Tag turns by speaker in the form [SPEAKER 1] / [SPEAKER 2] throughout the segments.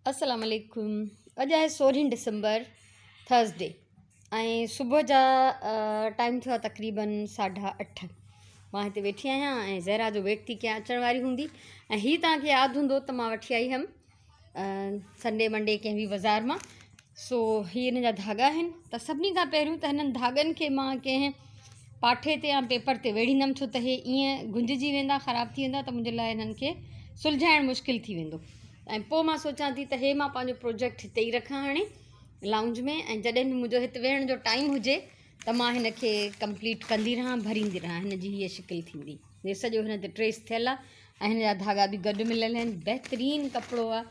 [SPEAKER 1] السلام عليڪم اڄ آهي سورهين ڊسمبر ٿرسڊي ۽ صبح جا ٽائيم ٿيو آهي تقريبن ساڍا اٺ مان هتي ويٺي آهيان ۽ زهرا جو ويٽ ٿي ڪيان اچڻ واري هوندي ۽ هي توهان کي ياد هوندو ته مان وٺي آئي هيم سنڊي منڊي ڪنهن به بازار مان سو هي ان جا ڌاڳا آهن ته سڀني کان پهريون ته هنن ڌاڳن کي مان ڪنهن پاٺي تي يا پيپر تي ويڙهيندم ڇو ته هي ائين گهنججي ويندا خراب ٿي ويندا ته منهنجي لاء هنن کي سلجهائڻ مشڪل ٿي ويندو ۽ پوء مان سوچان ٿي ته هي مان پنهنجو پروجيڪٽ هتي ئي رکان هاڻي لائونج ۾ ۽ جڏهن به منهنجو هت ويهڻ جو ٽائيم هجي ته مان هن کي ڪمپليٽ ڪندي رهان ڀريندي رهان هن جي هيء شڪل ٿيندي هي سڄو هن تي ٽريس ٿيل آهي ۽ هن جا ڌاڳا به گڏ مليل آهن بهترين ڪپڙو آهي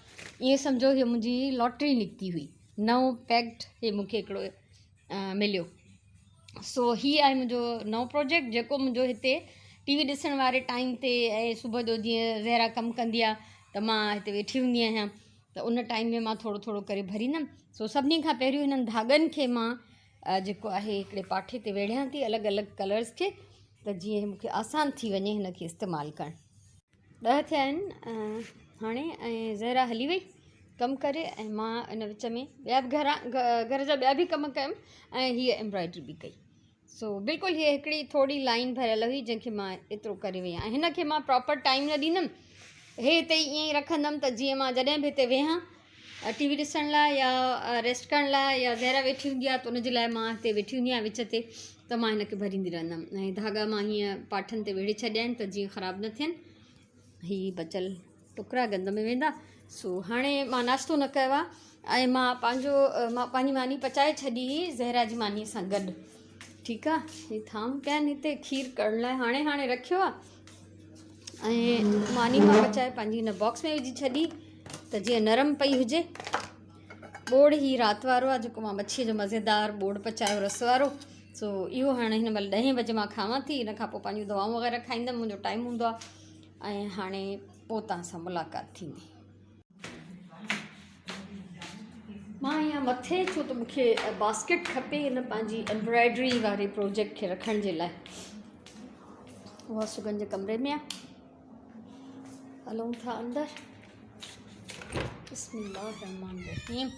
[SPEAKER 1] ائين سمجهو هي منهنجي لاٽري نڪتي هئي نئون پيڪڊ هي مونکي هڪڙو مليو سو هي آهي منهنجو نئون پروجيڪٽ جيڪو منهنجو هتي ٽي وي ڏسڻ واري ٽائيم تي ۽ صبح جو جيئن زهرا ڪم ڪندي آهي ته مان هتي ويٺي هوندي آهيان ته ان ٽائيم ۾ مان ٿورو ٿورو ڪري ڀريندم سو سڀني کان پهريون هنن ڌاڳن کي مان جيڪو آهي هڪڙي پاٺي تي ويڙهيان ٿي الڳ الڳ ڪلرس کي ته جيئن مون کي آسان ٿي وڃي هن کي استعمال ڪرڻ. ڏهه ٿيا آهن هاڻي ۽ زهرا هلي وئي ڪم ڪري ۽ مان ان وچ ۾ ٻيا به گهران گهر جا ٻيا به ڪم ڪيم ۽ هيء ايمبرائڊري به ڪئي سو بلڪل هيء هڪڙي ٿوري لائن ڀريل هئي جنهن کي مان ايترو ڪري وئي آهيان هن کي مان پراپر ٽائيم نه ڏيندم هي هتي ائين ئي رکندم ته جيئن مان جڏهن به هتي ويهان ٽي وي ڏسڻ لاء يا ريسٽ ڪرڻ لاء يا زهرا ويٺي هوندي آهي ته ان جي لاء مان هتي ويٺي هوندي آهيان وچ تي ته مان هن کي ڀريندي رهندم ۽ ڌاڳا مان هيئن پاٺن تي ويڙهي ڇڏيا آهن ته جيئن خراب نه ٿين هي بچل ٽڪرا گند ۾ ويندا سو هاڻي مان ناشتو نه ڪيو آهي ۽ مان پنهنجو مان پنهنجي ماني پچائي ڇڏي هئي زهرا جي ماني سان گڏ ٺيڪ آهي هي ٿانو پيا آهن هتي کير ڪرڻ لاء هاڻي هاڻي رکيو آهي ۽ ماني مان پچائي پنهنجي هن باڪس ۾ وجهي ڇڏي ته جيئن نرم پئي هجي ٻوڙ هي رات وارو آهي جيڪو مان مڇيء جو مزيدار ٻوڙ پچايو رس وارو سو اهو هاڻي هن مهل ڏهين بجي مان کاوان ٿي ان کان پوء پنهنجون دوائون وغيره کائيندم منهنجو ٽائيم هوندو آهي ۽ هاڻي پوء توهان سان ملاقات ٿيندي. مان آهيان مٿي ڇو ته مونکي باسڪيٽ کپي هن پنهنجي ايمبرائڊري واري پروجيڪٽ کي رکڻ جي لاء اها سگن جي ڪمري ۾ آهي هلون ٿا اندر بسم الله الرحمن الرحيم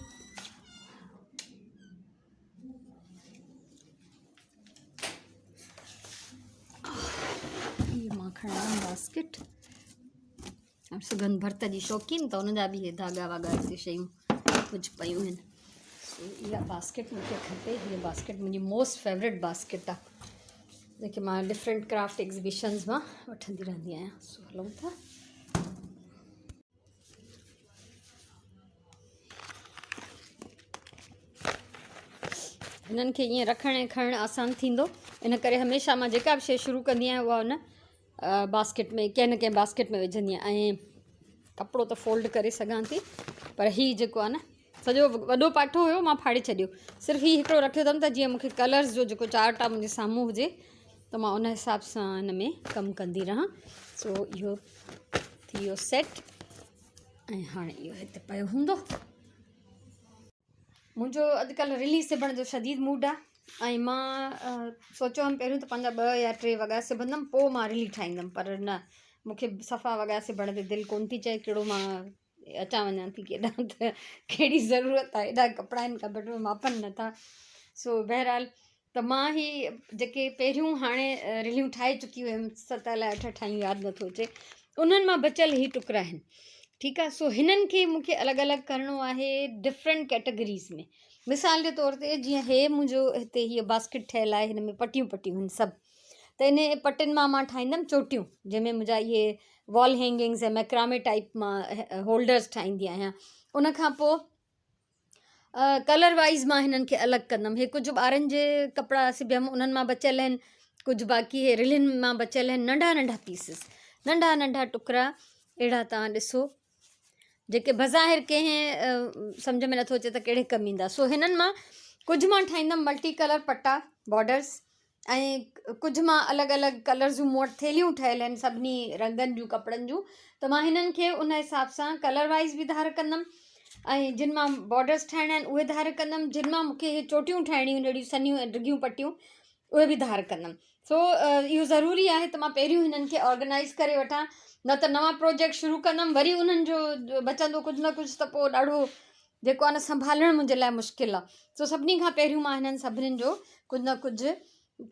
[SPEAKER 1] هي مان کڻان باسڪيٽ سگنڌ ڀرت جي شوقين ته ان جا به اهي ڌاڳا واڳا هتي شيون ڪجهه پيون آهن سو اها باسڪيٽ مون کي کپي هيء باسڪيٽ منهنجي موسٽ فيوريٽ باسڪيٽ آهي جيڪي مان ڊفرنٽ ڪرافٽ ايگزيبيشنز مان وٺندي رهندي آهيان سو هلون ٿا هنن کي ائين رکڻ ۽ کڻڻ آسان ٿيندو ان ڪري هميشه مان جيڪا به شيء شروع ڪندي آهيان اها ان باسڪيٽ ۾ ڪنهن نه ڪنهن باسڪيٽ ۾ وجهندي آهيان ۽ ڪپڙو ته فولڊ ڪري سگهان ٿي پر هي جيڪو آهي نه سڄو وڏو پاٺو هيو مان ڦاڙي ڇڏيو صرف هي هڪڙو رکيو اٿم ته جيئن مونکي ڪلرز جو جيڪو چارٽ آهي منهنجي سامهون هجي ته مان ان حساب سان هن ۾ ڪم ڪندي رهان سو اهو ٿي ويو سيٽ ۽ هاڻي اهو هتي پيو هوندو منهنجو اڄڪلهه رلي سبڻ جو شديد موڊ آهي ۽ مان سوچيو هئم پهريون ته پنهنجا ٻه يا ٽي وڳا سبندم پوء مان رلي ٺاهيندم پر نه مونکي صفا وڳا سبڻ تي دل ڪونه ٿي چئي ڪهڙو مان اچان وڃان ٿي ڪيڏانهن ته ڪهڙي ضرورت آهي ايڏا ڪپڙا آهن ڪٻٽ ۾ ماپن نٿا سو بهرحال ته مان هي جيڪي پهريون هاڻي رليون ٺاهي چڪي هيم ست الائي اٺ ٺاهيون ياد نٿو اچي انهن مان بچيل هي ٽڪرا آهن ٺيڪ آهي سو هنن کي مونکي الڳ الڳ ڪرڻو آهي ڊفرنٽ ڪيٽيگريز ۾ مثال جي طور تي جيئن هي منهنجو هتي هيء باسڪيٽ ٺهيل آهي هن ۾ پٽيون پٽيون آهن سڀ ته ان پٽين مان مان ٺاهيندم چوٽيون جنهن ۾ منهنجا اهي وال هينگنگز ۽ ميڪرامي ٽائپ مان هولڊرز ٺاهيندي آهيان ان کان پوء ڪلر وائيز مان هنن کي الڳ ڪندم هي ڪجهه ٻارن جي ڪپڙا سبيم انهن مان بچيل آهن ڪجهه باقي هي رلين مان بچيل آهن ننڍا ننڍا پيسز ننڍا ننڍا ٽڪرا اهڙا توهان ڏسو جيڪي بظاهر ڪنهن سمجهه ۾ نٿو اچي ته ڪهڙي ڪم ايندا سو هنن مان ڪجهه مان ٺاهيندم ملٽي ڪلر پٽا بارڊرس ۽ ڪجهه مان الڳ الڳ ڪلرز جون مون وٽ ٿيلهيون ٺهيل آهن سڀني رنگن جون ڪپڙن جون ته مان هنن کي ان حساب سان ڪلر وائز به ڌار ڪندم ۽ جن مان بارڊرس ٺاهڻا آهن اهي ڌار ڪندم جن مان مونکي اهي چوٽيون ٺاهڻيون آهن اهڙيون سنهيون ۽ ڊگهيون پٽيون اهي به ڌار ڪندم. سو اهو ضروري آهي ته مان پهريون هنن کي آرگنائز ڪري وٺان نه ته نوان پروجيڪٽ شروع ڪندم وري انهن جو بچندو ڪجهه نه ڪجهه ته پوء ڏاڍو جيڪو آهي نه سنڀالڻ منهنجي لاء مشڪل آهي. سو سڀني کان پهريون مان هنن سڀني جو ڪجهه نه ڪجهه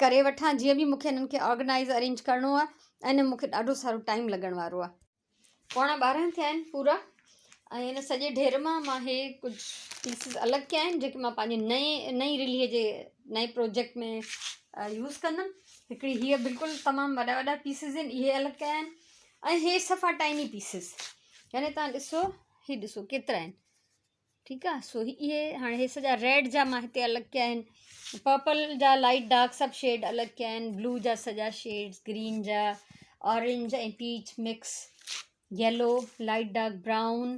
[SPEAKER 1] ڪري وٺان جيئن به مونکي هنن کي آرگنائز ارينج ڪرڻو آهي ۽ ان ۾ مونکي ڏاڍو سارو ٽائيم لڳڻ وارو آهي. پوڻا 12 ٿيا آهن پورا ۽ ان سڄي ڍير مان مان هي ڪجهه پيسز الڳ ڪيا آهن جيڪي مان پنهنجي نئين نئين رليء جي نئين پروجيڪٽ ۾ يوز ڪندم. هڪڙي هيء بلڪل تمام وڏا وڏا پيسز آهن اهي الڳ ڪيا آهن ۽ هي صفا ٽائني پيسز يعني تان ڏسو هي ڏسو ڪيترا آهن ٺيڪ آ سو اهي هاڻي هي سڄا ريڊ جا مان هتي الڳ ڪيا آهن پرپل جا لائٽ ڊارڪ سڀ شيڊ الڳ ڪيا آهن بلو جا سڄا شيڊس گرين جا orange ۽ peach mix yellow light dark brown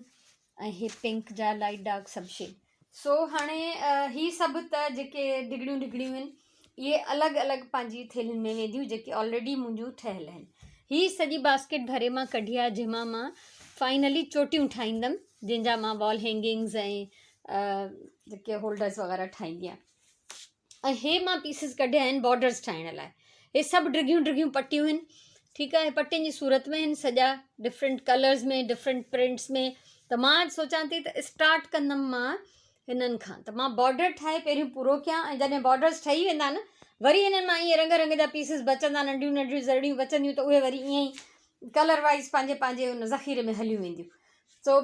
[SPEAKER 1] ۽ هي پنڪ جا لائٽ ڊارڪ سڀ شيڊ سو هاڻي هي سڀ ته جيڪي ڊگڙيون ڊگڙيون آهن اهي الڳ الڳ پنهنجي ٿيلهين ۾ وينديون جيڪي آلريڊي منهنجون ٺهيل آهن. هي سڄي باسڪيٽ ڀري مان ڪڍي آهي جنهن مان مان فائنلي چوٽيون ٺاهيندم جنهن جا مان وال هينگنگز ۽ جيڪي هولڊرز وغيره ٺاهيندي آهيان. ۽ هي مان پيسز ڪڍيا آهن بارڊرز ٺاهڻ لاء. هي سڀ ڊگهيون ڊگهيون پٽيون آهن ٺيڪ آهي پٽين جي صورت ۾ آهن سڄا ڊفرنٽ ڪلرز ۾ ڊفرنٽ پرنٽس ۾ ته مان سوچان ٿي ته اسٽارٽ ڪندم مان هنن کان ته مان بارڊر ٺاهي پهريون پورو ڪيان ۽ جڏهن بارڊرز ٺهي ويندا نه وري هنن مان ائين رنگ رنگ جا پيسز بچندا ننڍيون ننڍيون ذرڙيون بچنديون ته اهي وري ائين ئي ڪلر وائز پنهنجي پنهنجي ان ذخيري ۾ هليون وينديون سو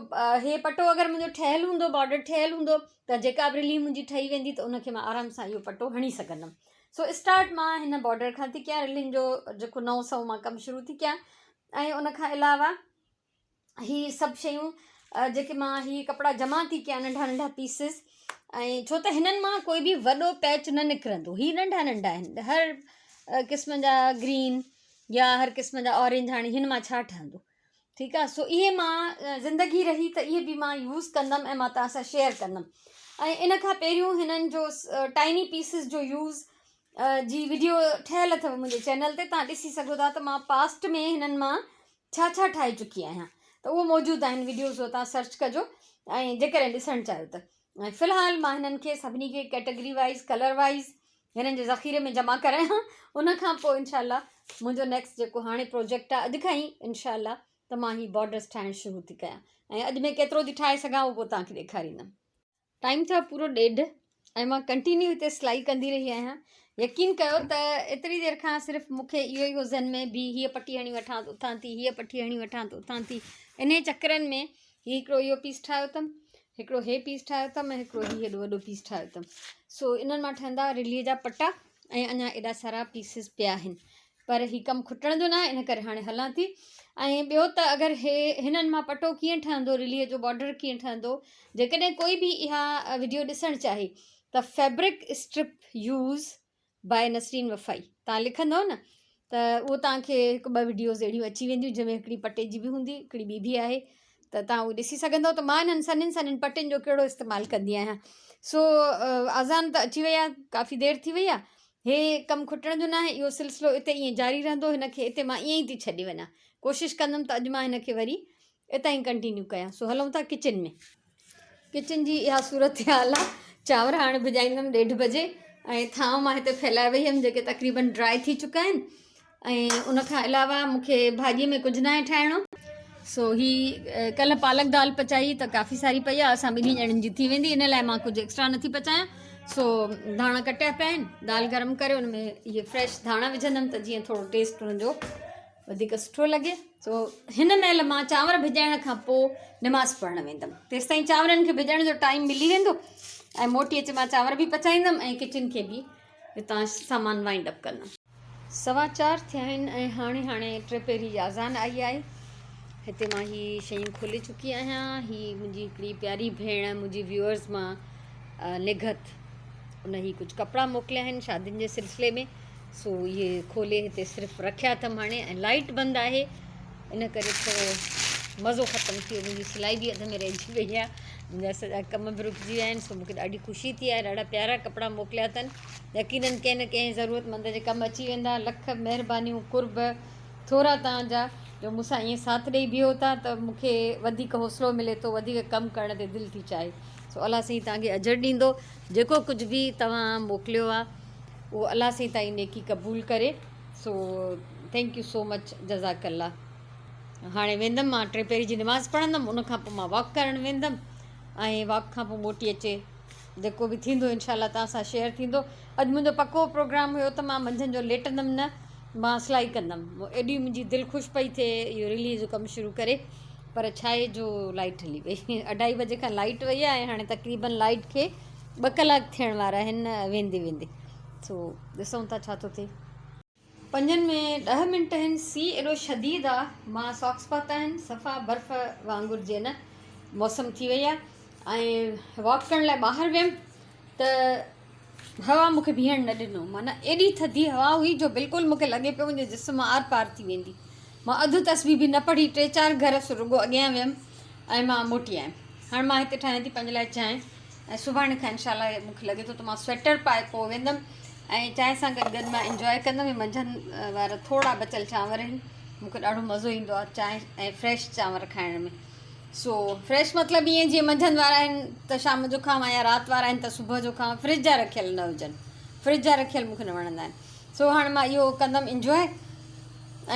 [SPEAKER 1] هي پٽو اگر منهنجو ٺهيل هوندو بارڊر ٺهيل هوندو ته جيڪا به رلي منهنجي ٺهي ويندي ته ان کي مان آرام سان اهو پٽو هڻي سگهندم. سو اسٽارٽ مان هن بارڊر کان ٿي ڪيان رلين جو جيڪو نئون سنئون مان ڪم شروع ٿي ڪيان ۽ ان کان علاوه هي سڀ شيون جيڪي مان هي ڪپڙا جمع ٿي ڪيان ننڍا ننڍا پيسز ۽ ڇو ته هنن مان ڪوئي به وڏو پيچ نه نڪرندو هي ننڍا ننڍا آهن هر قسم جا گرين يا هر قسم جا اورينج هاڻي هن مان ڇا ٺهندو ٺيڪ آ سو اهي مان زندگي رهي ته اهي به مان يوز ڪندم ۽ مان توهان سان شيئر ڪندم ۽ ان کان پهريون هنن جو ٽائني پيسز جو يوز جي وڊيو ٺهيل اٿو منهنجي چينل تي توهان ڏسي سگهو ٿا ته مان پاسٽ ۾ هنن مان ڇا ڇا ٺاهي چڪي آهيان ته اهو موجود آهن وڊيوز اهو توهان سرچ ڪجو ۽ جيڪڏهن ڏسڻ چاهيو ته ۽ في الحال مان هنن کي سڀني کي ڪيٽيگري وائز ڪلر وائز هنن جي ذخيري ۾ جمع ڪرايان ان کان پوء انشاء الله منهنجو نيڪسٽ جيڪو هاڻي پروجيڪٽ آهي اڄ کان ئي انشاء الله ته مان هي بارڊرس ٺاهڻ شروع ٿي ڪيان ۽ اڄ ۾ ڪيترو ٿي ٺاهي سگهان اهو پوء توهان کي ڏيکاريندم. ٽائيم ٿيو آهي پورو ڏيڍ ۽ مان ڪنٽينيو هتي سلائي ڪندي رهي آهيان يقين ڪيو ته ايتري دير کان صرف مون کي اهو ئي هو ذهن ۾ به هيء پٽي هڻي وٺان ته اٿان ٿي هيء پٽي هڻي وٺان ته اٿان ٿي انهي چڪرن ۾ هي هڪڙو اهو پيس ٺاهيو اٿم هڪڙو هي پيس ٺاهيو اٿم ۽ هڪڙو هي هيڏو وڏو پيس ٺاهيو اٿم سو انهن مان ٺهندا رلي جا پٽا ۽ اڃا ايڏا سارا پيسز پيا آهن پر هي ڪم کٽڻ جو ناهي ان ڪري هاڻي هلان ٿي ۽ ٻيو ته اگر هي هنن مان پٽو ڪيئن ٺهندو رلي جو بارڊر ڪيئن ٺهندو جيڪڏهن ڪوئي به اها وڊيو ڏسڻ چاهي ته fabric strip use by Nasreen Wafai تان لکندو نه ته اهو توهان کي هڪ ٻه وڊيوز اهڙيون اچي وينديون جنهن ۾ هڪڙي پٽي جي به هوندي هڪڙي ٻي به آهي ته توهان اهو ڏسي سگهندو ته مان انهن سنهن سنهن پٽين جو ڪهڙو استعمال ڪندي آهيان سو اذان ته اچي وئي آهي ڪافي دير ٿي وئي آهي هي ڪم کٽڻ جو ناهي اهو سلسلو اتي ائين جاري رهندو هن کي اتي مان ائين ئي ٿي ڇڏي وڃان ڪوشش ڪندم ته اڄ مان هن کي وري اتان ئي ڪنٽينيو ڪيان سو هلون ٿا ڪچن ۾. ڪچن جي اها صورتحال آ چانور هاڻي ڀڄائيندم ڏيڍ بجي ۽ ٿانو مان هتي ڦهلائي وئي هيم جيڪي تقريبن ڊرائي ٿي چڪا آهن ۽ ان کان علاوه مون کي ڀاڄي ۾ ڪجهه ناهي ٺاهڻو سو هي ڪلهه پالڪ دال پچائي ته ڪافي ساري پئي آ اسان ٻنهي ڄڻن جي ٿي ويندي ان لاء مان ڪجهه ايڪسٽرا نٿي پچايان سو ڌاڻا ڪٽيا پيا آهن دال گرم ڪري ان ۾ اهي فريش ڌاڻا وجهندم ته جيئن ٿورو ٽيسٽ ان جو وڌيڪ سٺو لڳي. سو هن مهل مان چانور ڀڄائڻ کان پوء نماز پڙهڻ ويندم. تيستائين چانورن کي ڀڄڻ جو ٽائيم ملي ويندو ۽ موٽي اچي مان چانور به پچائيندم ۽ ڪچن کي به هتان سامان وائنڊ اپ ڪندم. 4:15 ٿيا آهن ۽ هاڻي هاڻي ٽي پهري جي اذان آئي آهي. هتي مان هي شيون کولي چڪي آهيان. هي منهنجي هڪڙي پياري ڀيڻ منهنجي ويوئرز مان نگهت ان هي ڪجهه ڪپڙا موڪليا آهن شادين جي سلسلي ۾. سو اهي کولي هتي صرف رکيا اٿم هاڻي ۽ لائيٽ بند آهي ان ڪري ٿورو مزو ختم ٿي ويو منهنجي سلائي به اڌ ۾ رهجي وئي آهي منهنجا سڄا ڪم به رڪجي ويا آهن سو مونکي ڏاڍي خوشي ٿي آهي ڏاڍا پيارا ڪپڙا موڪليا اٿن يقينن ڪنهن نه ڪنهن ضرورت مند جي ڪم اچي ويندا لک مهربانيون قرب ٿورا توهان جا جو مون سان ائين ساٿ ڏئي بيهو ٿا ته مون کي وڌيڪ حوصلو ملي ٿو وڌيڪ ڪم ڪرڻ تي دل ٿي چاهي سو الله سائين توهان کي اجر ڏيندو جيڪو ڪجهه به توهان موڪليو آهي اهو الله سائين تائين نيڪي قبول ڪري. So thank you so much جزاڪ الله. هاڻي ويندم مان ٽي پهري جي نماز پڙهندم ان کان پوء مان واڪ ڪرڻ ويندم ۽ واڪ کان پوء موٽي اچي جيڪو به ٿيندو انشاء الله توهان سان شيئر ٿيندو. اڄ منهنجو پڪو پروگرام هيو ته مان منجهند جو ليٽندم نه مان سلائي ڪندم ايڏي منهنجي دل خوش پئي ٿئي اهو رلي جو ڪم شروع ڪري پر ڇا آهي جو لائٽ هلي وئي اڍائي بجي کان لائٽ وئي آهي ۽ هاڻي تقريبن لائٽ کي ٻه ڪلاڪ ٿيڻ وارا آهن ويندي ويندي سو ڏسون ٿا ڇا ٿو ٿئي. پنجن ۾ ڏهه منٽ آهن سي ايڏو شديد آ مان ساڪس پاتا آهن صفا برف وانگر جي نه موسم ٿي وئي آ ۽ واڪ ڪرڻ لاء ٻاهر ويم ته هوا مونکي بيهڻ نه ڏنو معنيٰ ايڏي ٿڌي هوا هئي جو بلڪل مونکي لڳي پيو منهنجي جسم مان آر پار ٿي ويندي مان اڌ تسبيح به نه پڙهي ٽي چار گهر رڳو اڳيان ويم ۽ مان موٽي آيم هاڻ مان هتي ٺاهيان ٿي پنهنجي لاء چانهه ۽ سڀاڻي کان انشاء الله مون کي لڳي ٿو ته مان سوئيٽر پائي پوء ويندم ۽ چانهه سان گڏ گڏ مان انجواء ڪندم هي منجهند وارا ٿورا بچيل چانور آهن مون کي ڏاڍو مزو ايندو آهي چانهه ۽ فريش چانور کائڻ ۾ سو فريش مطلب ائين جيئن منجهند وارا آهن ته شام جو کاوان يا رات وارا آهن ته صبح جو کاوان فرج جا رکيل نه هجن فرج جا رکيل مون کي نه وڻندا آهن سو هاڻي مان اهو ڪندم انجواء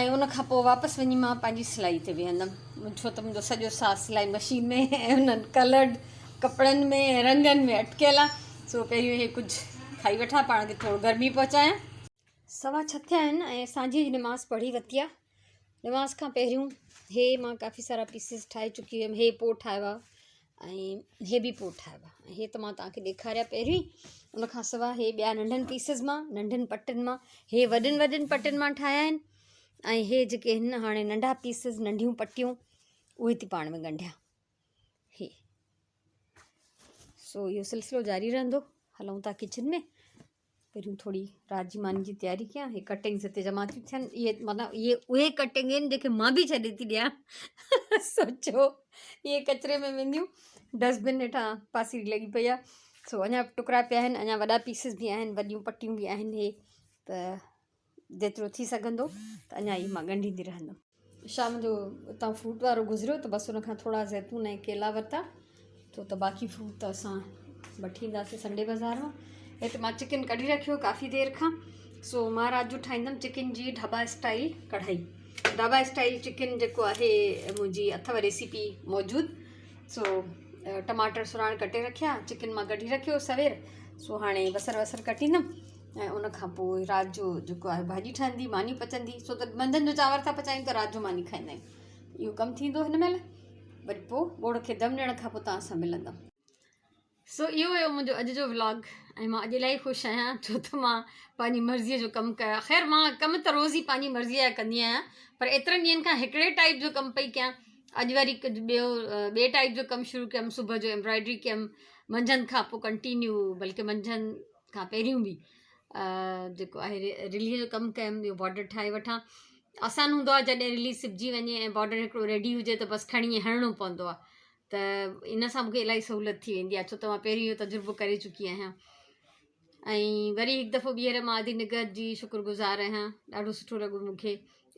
[SPEAKER 1] ۽ ان کان پوء واپس وڃي مان پنهنجي سلائي تي ويهندم ڇو ته منهنجو سڄو ساهه سلائي مشين ۾ ۽ انهن ڪلرڊ ڪپڙن ۾ ۽ رنگن ۾ اٽڪيل آهي سو پهريون اهي ڪجهه کائي وٺان پاڻ کي ٿورو گرمي پهچايان. سوا ڇهه ٿيا آهن ۽ سانجهي جي نماز پڙهي ورتي آهي نماز کان پهريون هي مان ڪافي سارا پيسز ٺاهي چڪي هيم هي پوء ٺاهيو آهي ۽ هي به پوء ٺاهيو آهي هي ته مان توهان کي ڏيکاريا پهريون ئي ان کان سواء هي ٻيا ننڍن پيسز مان ننڍن پٽن مان هي وڏن وڏن پٽن مان ٺاهيا آهن ۽ هي جيڪي آهن هاڻي ننڍا پيسز ننڍيون پٽيون اهي ٿي پاڻ ۾ ڳنڍيان هي سو اهو سلسلو جاري رهندو هلون ٿا ڪچن ۾ پهريون ٿوري رات جي ماني جي تياري ڪيان هي ڪٽنگز هتي جمع ٿيون ٿين اهي معنيٰ اهي اهي ڪٽنگ آهن جيڪي مان به ڇڏي ٿي ڏيان سوچو اهي ڪچري ۾ وينديون ڊسٽبن هيٺان پاسيري لڳي پئي آهي سو اڃا ٽڪرا پيا آهن اڃا وڏا پيسز به آهن وڏيون پٽيون به آهن هي ته جيترو ٿي سگهندو ته اڃا اهي مان ڳنڍيندي رهندم. شام جو اتان فروٽ وارو گذريو ته بس ان کان ٿورا زيتون ۽ ڪيلا ورتا ڇو ته باقي فروٽ ته اسان وٺي اينداسين سنڊي بازار مان. هت مان چڪن ڪڍي رکيو ڪافي دير کان سو مان رات جو ٺاهيندم چڪن جي ڍاٻا اسٽائل ڪڙهائي. ڍاٻا اسٽائل چڪن جيڪو آهي منهنجي اٿو ريسيپي موجود سو ٽماٽر سراڻ ڪٽي رکيا چڪن مان ڪڍي رکيو سوير سو هاڻي بصر وصر ڪٽيندم ۽ ان کان پوء رات جو جيڪو آهي ڀاڄي ٺهندي ماني پچندي ڇو ته منجهند جو چانور ٿا پچايون ته رات جو ماني کائيندا آهيون اهو ڪم ٿيندو هن مهل وري پوء ٻوڙ کي دم ڏيڻ کان پوء توهان سان ملندم. سو اهو هيو منهنجو اڄ جو ولاگ ۽ مان اڄ الاهي خوش آهيان ڇو ته مان پنهنجي مرضيء جو ڪم ڪيو خير مان ڪم ته روز ئي پنهنجي مرضيء جا ڪندي آهيان پر ايترن ڏينهن کان هڪڙي ٽائيپ جو ڪم پئي ڪيان اڄ وري ڪجهه ٻيو ٻئي ٽائيپ جو ڪم شروع ڪيم صبح جو ايمبرائڊري ڪيم منجهند کان پوء ڪنٽينيو بلڪه منجهند کان پهريون به جيڪو آهي رلي جو ڪم ڪيم اهو بارڊر ٺاهي وٺان آسان هوندو آهي جڏهن رلي سبجي وڃي ۽ بارڊر هڪڙو ريڊي هجي ته بس کڻي هڻڻو پوندو آهي ته ان سان مونکي الاهي سهولت ٿي ويندي آهي ڇو ته مان پهريون اهو تجربو ڪري چڪي آهيان ۽ وري هڪ دفعو ٻيهر مان ادي نگهت جي شڪر گذار آهيان ڏاڍو سٺو لڳو مونکي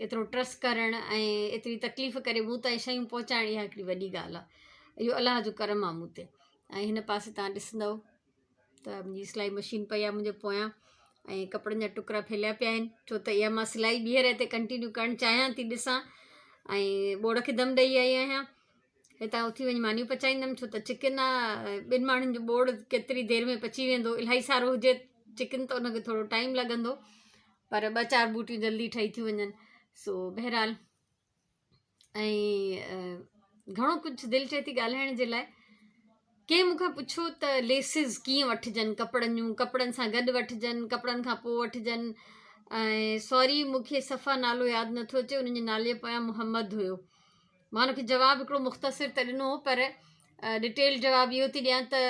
[SPEAKER 1] ايترو ٽرسٽ ڪرڻ ۽ ايتري تڪليف ڪري مون تائين شيون پهچائڻ اها هڪڙي وڏي ڳالهه آهي اهو الله جو ڪرم آهي مون تي ۽ هن پاسي تان ڏسندو ته منهنجي سلائي مشين پئي آهي منهنجي پويان ۽ ڪپڙن جا ٽڪرا ڦهليا پيا آهن ڇو ته اها مان سلائي ٻيهر هتي ڪنٽينيو ڪرڻ چاهيان ٿي ڏسان ۽ ٻوڙ کي دم ڏئي آئي آهيان هتان اٿي وڃي مانيون پچائيندم ڇو ته چڪن آهي ٻن ماڻهن جو ٻوڙ ڪيتري دير ۾ پچي ويندو الاهي سارو هجي چڪن ته ان کي ٿورو ٽائيم لڳندو پر ٻه چار ٻوٽيون جلدي ٺهي ٿيون وڃن سو بهرحال ۽ گهڻو ڪجهه دل چئي ٿي ڳالهائڻ جي لاء ڪنهن مون کان پڇيو ته ليسز ڪيئن وٺجن ڪپڙن جون ڪپڙن سان گڏ وٺجن ڪپڙن کان پوء وٺجن ۽ سوري مون کي صفا نالو ياد نٿو اچي ان جي نالي پويان محمد هيو مان ان کي جواب هڪڙو مختصر ته ڏنو پر ڊٽيل جواب اهو ٿي ڏيان ته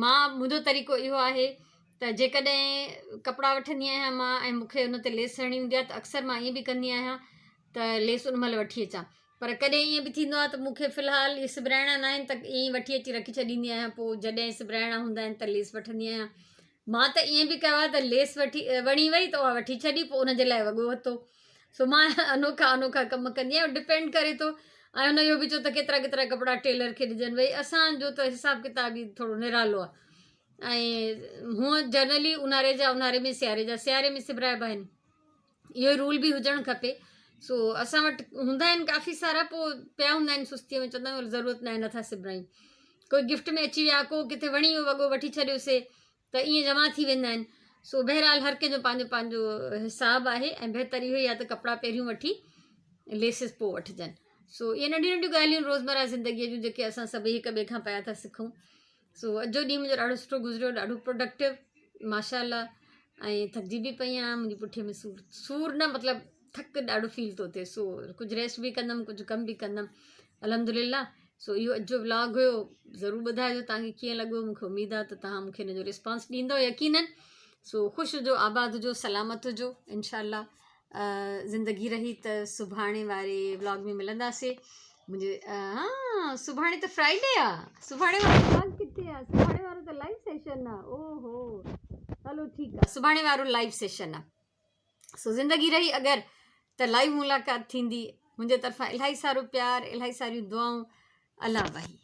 [SPEAKER 1] مان منهنجو طريقو اهو آهي ته جيڪڏهن ڪپڙا وٺندي آهيان مان ۽ مون کي ان تي ليس هڻڻي هوندي آهي ته اڪثر مان ائين به ڪندي آهيان ته ليس ان مهل وٺي اچان پر ڪڏهن ائين به ٿيندو آهي ته مون کي في الحال اهي سبرائڻا نه آهن ته ائين ئي وٺي اچي رکي ڇڏيندي آهيان پوء جڏهن سبرائڻا هوندا آهن ته ليس وٺندي آهيان مان ته ائين به ڪيو آهي ته ليس وٺي وڻي وئي ته اها وٺي ڇڏي پوء ان جي لاء وڳو ورتو سو مان انوکا انوکا ڪم ڪندي آهيان ڊپينڊ ڪري ٿو ۽ هن اهو به چيو ته ڪيترا ڪيترا ڪپڙا ٽيلر کي ڏجن ڀئي اسانجو ته حساب ڪتاب ئي ٿورو نرالو آهي ۽ هونء جنرلي اونهاري جا اونهاري ۾ سياري جا سياري ۾ سبرائبا آهن. اهو رول به هجڻ کپي. سو اسان وٽ هوندا آهن ڪافي سارا پوء پيا هوندا آهن سستيء ۾ چوندا آهيون ضرورت ناهي نٿا سبرايون. ڪوئي گفٽ ۾ اچي ويا ڪو ڪٿي وڻي ويو وڳو وٺي ڇڏيوسي ته ائين جمع ٿي ويندا آهن. سو بهرحال هر ڪنهن جو پنهنجو پنهنجو حساب آهي ۽ بهتر اهو ئي آهي ته ڪپڙا پهريون وٺي ليسز پوء وٺجن. سو اهي ننڍيون ننڍيون ڳالهيون روزمره زندگيء جون جيڪي اسان سڀئي هڪ ٻئي کان پيا ٿا سکون. سو اڄ جو ڏينهن منهنجو ڏاڍو سٺو گذريو ڏاڍو پروڊڪٽو ماشاء الله ۽ ٿڪجي به پئي آهيان منهنجي پٺي ۾ سور سور نه مطلب ٿڪ ڏاڍو فيل ٿو ٿئي سو ڪجهه ريسٽ به ڪندم ڪجهه ڪم به ڪندم الحمد لله سو اهو اڄ جو ولاگ هيو ضرور ٻڌائجو توهان کي ڪيئن لڳو مونکي اميد آهي ته توهان مونکي هن جو رسپانس ڏيندو يقينن سو خوش هجو آباد هجو سلامت هجو انشاء الله زندگي رهي ته سڀاڻي واري ولاگ ۾ ملنداسي منهنجي ها سڀاڻي ته فرائيڊي آ سڀاڻي وارو ولاگ ڪٿي آ سڀاڻي وارو ته لائيو سيشن آ او هو هلو ٺيڪ آ سڀاڻي وارو لائيو سيشن آ سو زندگي رهي اگر ته لائيو ملاقات ٿيندي منهنجي طرفان الاهي سارو پيار الاهي ساريون دعائون الله واهي.